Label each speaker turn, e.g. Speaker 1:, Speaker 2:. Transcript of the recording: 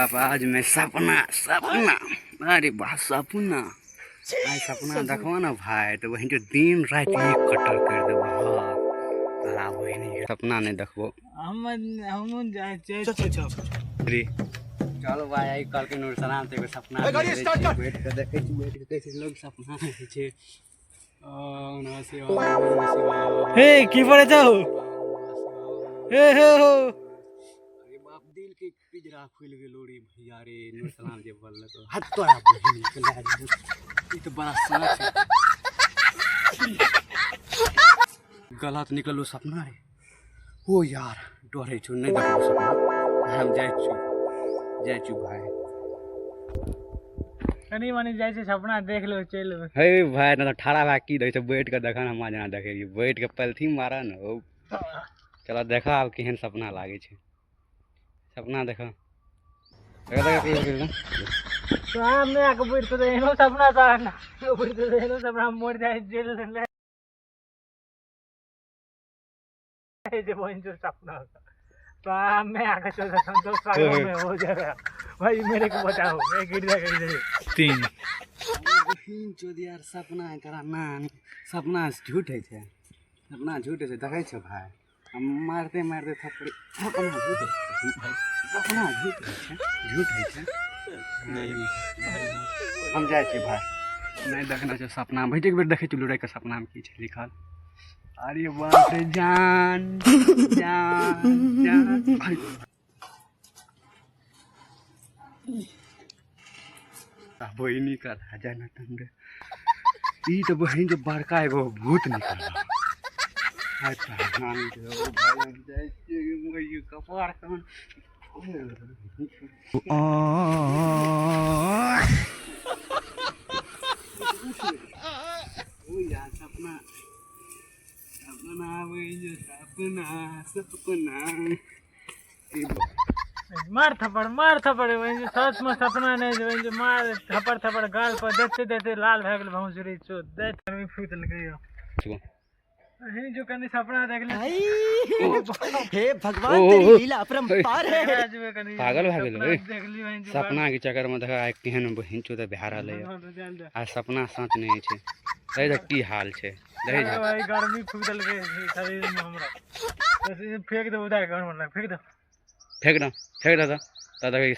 Speaker 1: बाप, आज मैं सपना सपना, अरे वाह सपना, आइ सपना देखबो ने भाई तो वही जो दिन राति एक कटर कर देबो। हाँ तोरा बहिनी सपना नहीं देखबो।
Speaker 2: हम जाइ छियै।
Speaker 1: चलो भाई, आई कल के नूर सलाम ते एगो सपना
Speaker 3: गाड़ी स्टार्ट कर।
Speaker 1: बैठ के देखै छी, बैठ के कैसे लोग सपना देखै छै। ओम नमः शिवाय, ओम नमः शिवाय।
Speaker 2: हे की पड़े छौ? हे हे हो।
Speaker 1: अरे बाप, दिल के पिंजरा खुलि गेलो रे भैया रे। नूर सलाम जे बोललको हट तोरा बहिनी के लए जेबो। ई तऽ बड़ा साँच है। गलत निकललो सपना रे। ओ यार डरे छु, नहीं देखबो सपना। हम जाइ छु, जाइ छु भाई।
Speaker 2: कनी मनी जाइ छै सपना देख लो, चलि एबै।
Speaker 1: हे भाई, ना तऽ ठाड़ा भए की देखै छै? बैठ के देखा ने, हमरा जेना देखै रहियै बैठ के पलथी मारऽ ने। ओ चल देखा आब केहन सपना लागै छै। सपना देखा, देखा, देखा, देखा, देखा।
Speaker 2: सामने आके बैठ के एहनो सपना था ना, बैठ के एहनो सपना मर जाइ जेल ले जे बहन जो सपना सामने आके चल संतोष सागर में हो जाएगा। भाई मेरे को बताओ, मैं गिर जा गिर जा
Speaker 3: तीन
Speaker 1: बहिन चोद यार, सपना है तोरा नानी, सपना झूठ है छै, सपना झूठ है छै। देखै छौ भाई, हम मारते मारते थप्पड़। सपना झूठ है छै, सपना झूठ है छै, झूठ है छै। हम जाइ छी भाई, नहीं देखना छै सपना। भाई एक बेर देखै छी लुड़ाई के सपना में की छै लिखल। अरे बाप रे, जान जान जान। अरे बहिनी का राजा न तंग ई तो बहिन जो बड़का एगो भूत निकल। अच्छा नानी के ओ भाई, हम जाइ छियै मइयो कपार कान। ओ यार, सपना सपना बहिन जो सपना सपना ई
Speaker 2: मार थप्पड़, मार थप्पड़। वही जो सच में सपना नहीं जो, वही जो मार थप्पड़ थप्पड़ गाल पर देते देते लाल भए गेल भौंसुरी चोत दैत गर्मी फूट लगे। अहीं जो कनी सपना देख ले।
Speaker 3: हे भगवान,
Speaker 1: ओ, ओ,
Speaker 3: तेरी
Speaker 1: ओ।
Speaker 3: लीला अपरंपार है।
Speaker 2: कनी
Speaker 1: पागल भए गेलो, ए।
Speaker 2: देख ली वही जो
Speaker 1: सपना के चक्कर में देखा आइ केहन बहिन चोद भए रहलै है। आ सपना सच नहीं छै। देखै छ की हाल छै, देखै छ।
Speaker 2: भाई गर्मी फूक देलकै शरीर में हमरा। बस ई फेंक दे उधार घर में, फेंक दे।
Speaker 1: फेंक दे, फेंक दे। तऽ देखै।